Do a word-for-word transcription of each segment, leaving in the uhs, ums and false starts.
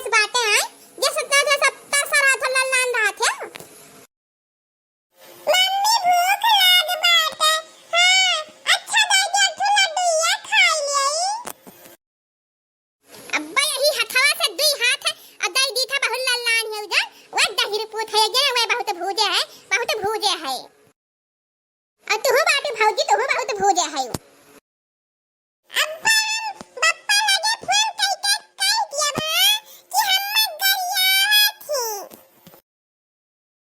बाटे आए, जैसे इतना जो सब तरसा रहा था, लल्लान रहा था। मम्मी, भूख लाग बाटे। हाँ, अच्छा दाई, दे ठो लड्डुइया खाई लेई। अब्बा यही हथवा से दुई हाथ है, और दाई दी था बहुत लल्लान है उधर। वह दहिर पूत है, ये वह बहुत भूजे है, बहुत भूजे है। और तुहू बाटे भौजी, तुहू बहुत भूजे है। अब्बा हम बप्पा लगे फोन कइके कह दिया बा कि हम गरियावत ही।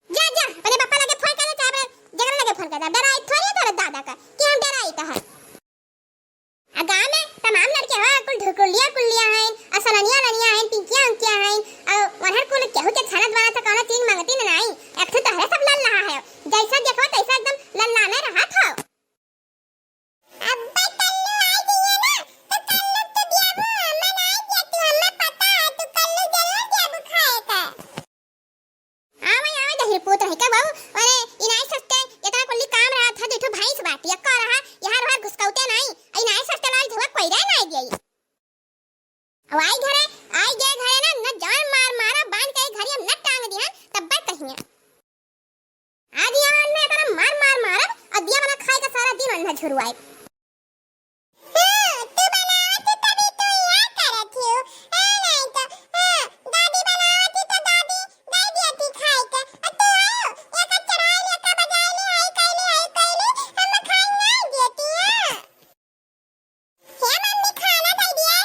जा, जा, अपने बप्पा लगे फोन कर दे, चाहे अपने जगह लगे फोन कर दे। डराई थोड़ी है तोरे दादा का कि हम डराई तो है। आ गाँव में तमाम लड़के हो, कुल ढुकुलिया कुलिया हैं, और सलनिया लनिया हैं, पिंकिया उंकिया हैं, और वनहर कुल केहू के छानत वानत से कौनो चीज मांगती न नाई। एक ठो तहरे सब लल रहा है, जैसा देखो तैसा एकदम लल्लाने रहा था। अब्बे कल्लू आई जइए ना, तो कल्लू तो दियाबू, हमें नाई दिया तू, हमें पता है तू कल्लू जरूर दियाबू खाए का। आवे, आवे दहिर पूत रही का बाबू, अरे इनाई सस्ते, इतना कुल्ली काम रहा था, दुठो भैंस बाटी, अक्का रहा, यहाँ रहा घुसकौते नाई, इनाई सस्ते लाल धुआ कोई रह नाई गई। अब आई घरे, आई गए घरे ना, न जान मार मारा, बांध के घरे हम न टांग दिहन, तब बात कहिए। आज यहाँ अन्ना इतना मार मार मारब, और दिया बना खाए का सारा दिन अन्ना झुरवाए। हाँ, तू बनावत ही तभी तू यहाँ करत ही हो। हाँ, नहीं तो, हाँ, दादी बनावत ही तो दादी दे दिया थी खाए के। और तू आयो, एक चढ़ाई ले, का बजाई ले, हाय कैले, हाय कैले, हम खाए नहीं देती, हाँ। हे मम्मी, खाना दे दिए।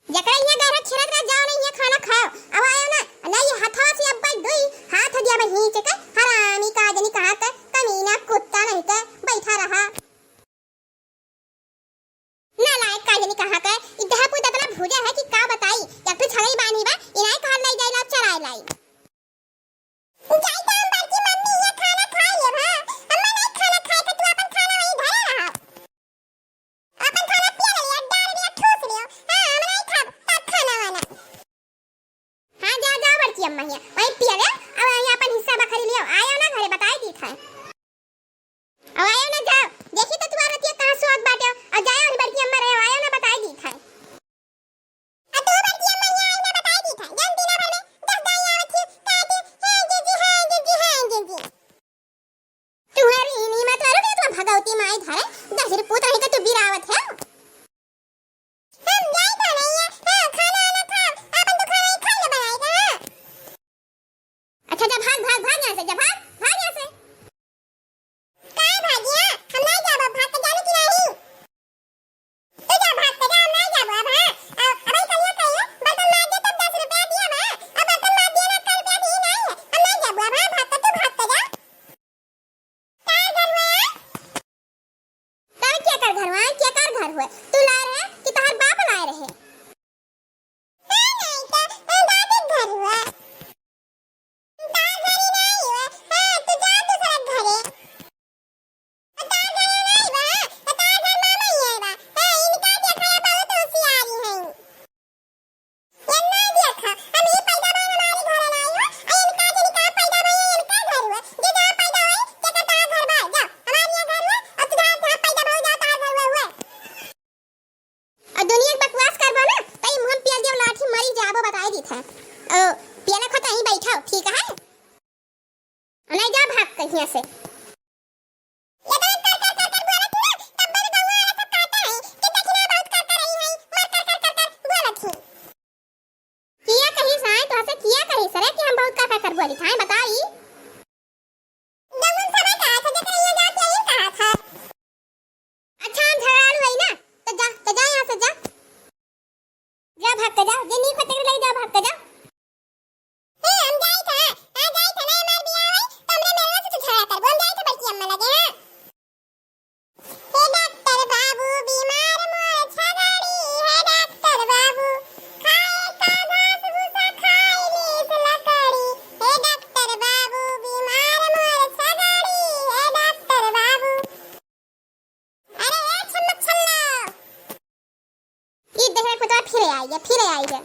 जकरा इहाँ गए रहे खेलत रहे, जाओ ना इहाँ खाना खाओ। अब आयो ना, नहीं हथवा से अब भाई दुई हाथ दिया बा हींच के, हरामी का जनी कहाँ के, कमीना कुत्ता नहीं के, बैठा रहा। नालायक का जनी कहाँ के, ई दहपुत इतना भूजा है कि का बताई, या तो छगई बानी बा, इनाई कहाँ लाई जाई, ला चराए लाई। जाई तो हम बड़की मम्मी ये खाना खा लेब, हाँ? हम्मे नहीं खाना खाए के, तू अपन खाना वहीं धरे रहा। अपन खाना पिया ले लिया, डाल दिया, ठूस लियो। हाँ, हम नहीं खाब, तब खाना वाना। हाँ, जा, जा बड़की अम्मा हिया, वहीं पिया ले, अब वहीं अपन हिस्सा बखरी लियो, आयो ना घरे, बताई दी था। अब आयो ना, जाओ, देखी तो तुम्हारा रतिया कहाँ सोत बाटे, और जाओ और बड़की अम्मा रहे, आयो ना, बताई दी था। आ तू बड़की अम्मा यहाँ आई ना बताई दी था, जौन दिना भर में दस दाई आवत थी, कहती, "हाँ जीजी, हाँ जीजी, हाँ जीजी।" तुम्हारी इन्हीं में तो रुके, तुम भगवती माई धरे, दहिर पूत रही के तू बिरावत है। हम जाई तो नहीं है, हाँ, खाना वाना खाओ, अपन तो खाना ही खा ले बनाई का, हाँ। अच्छा, जा भाग, भाग, भाग यहाँ से, जा भाग, भाग यहाँ से। काहे भागिया? हम नहीं जाबो, भाग के जाने की नहीं। तू जा भाग के जा, हम नहीं जाबो अब, हाँ। अब, अब ही कहिए, कहिए, बर्तन मार दे तब दस रुपया दिया बा। अब बर्तन मार दिया ना, कल रुपया दी नहीं है। हम नहीं जाबो अब, हाँ, भाग के, तू भाग के जा। का घर हुआ? तब क्या कर घर हुआ? क्या कर घर हुआ? तू लाए रहे कि तोहार बाप लाए रहे? हाँ, नहीं तो, हम दादी घर हुआ। तोहार घर ही नहीं हुआ। हाँ, तू जा दूसरा घरे। तोहार घर ही नहीं हुआ। तोहार घर मामा ही है बा। हाँ, इनका देखा है, बहुत होशियारी है। ये ना देखा, हम ही पैदा भए हमारे घर ना आयो, आ इनका जनी कहाँ पैदा भए, इनका घर हुआ, जे जहाँ पैदा होए, तेकर तोहार घर बा, जा, हमारे यहाँ घर हुआ, अब तू जहाँ, जहाँ पैदा भए, जा, तोहार घर हुआ, हुआ। और दुनिया के बकवास करबो ना, त ई मुँह में पियल दियो लाठी मरी जाबो, बताई दी था। ओ, पियला खा त यहीं बैठा हो, ठीक है? नहीं जा भाग कहिया से। ये तो कर, कर, कर, कर बोलत ही ना, तब बड़े गौवा वाला सब कहता है कि देखी ना बहुत कर, कर रही है, मर कर, कर, कर, कर बोलत ही। किया कही साई, तो हसे किया कही सरे कि हम बहुत कर, कर, कर बोली था, बताई। गौवन सब कहा था, जब ये जाके यही कहा था। अच्छा, हम झगड़ालू है ना, तो जा, तो जा यहाँ से जा। जा भाग के जा, जे नीक होते के ले जा भाग के जा। हे, हम जाई था, आ जाई था, ना हमार बियाह होई, तो हमरे मेरवा से तू झगड़ा करबो, हम जाई था बड़की अम्मा लगे, हाँ। हे डॉक्टर बाबू, बीमार मोर छगड़ी, हे डॉक्टर बाबू, खाए का घास भूसा खाए लीस लकड़ी, हे डॉक्टर बाबू, बीमार मोर छगड़ी, हे डॉक्टर बाबू। अरे ए छल्लक छल्ला। ई देख रे पुतवा फिर आई है, फिर आई है।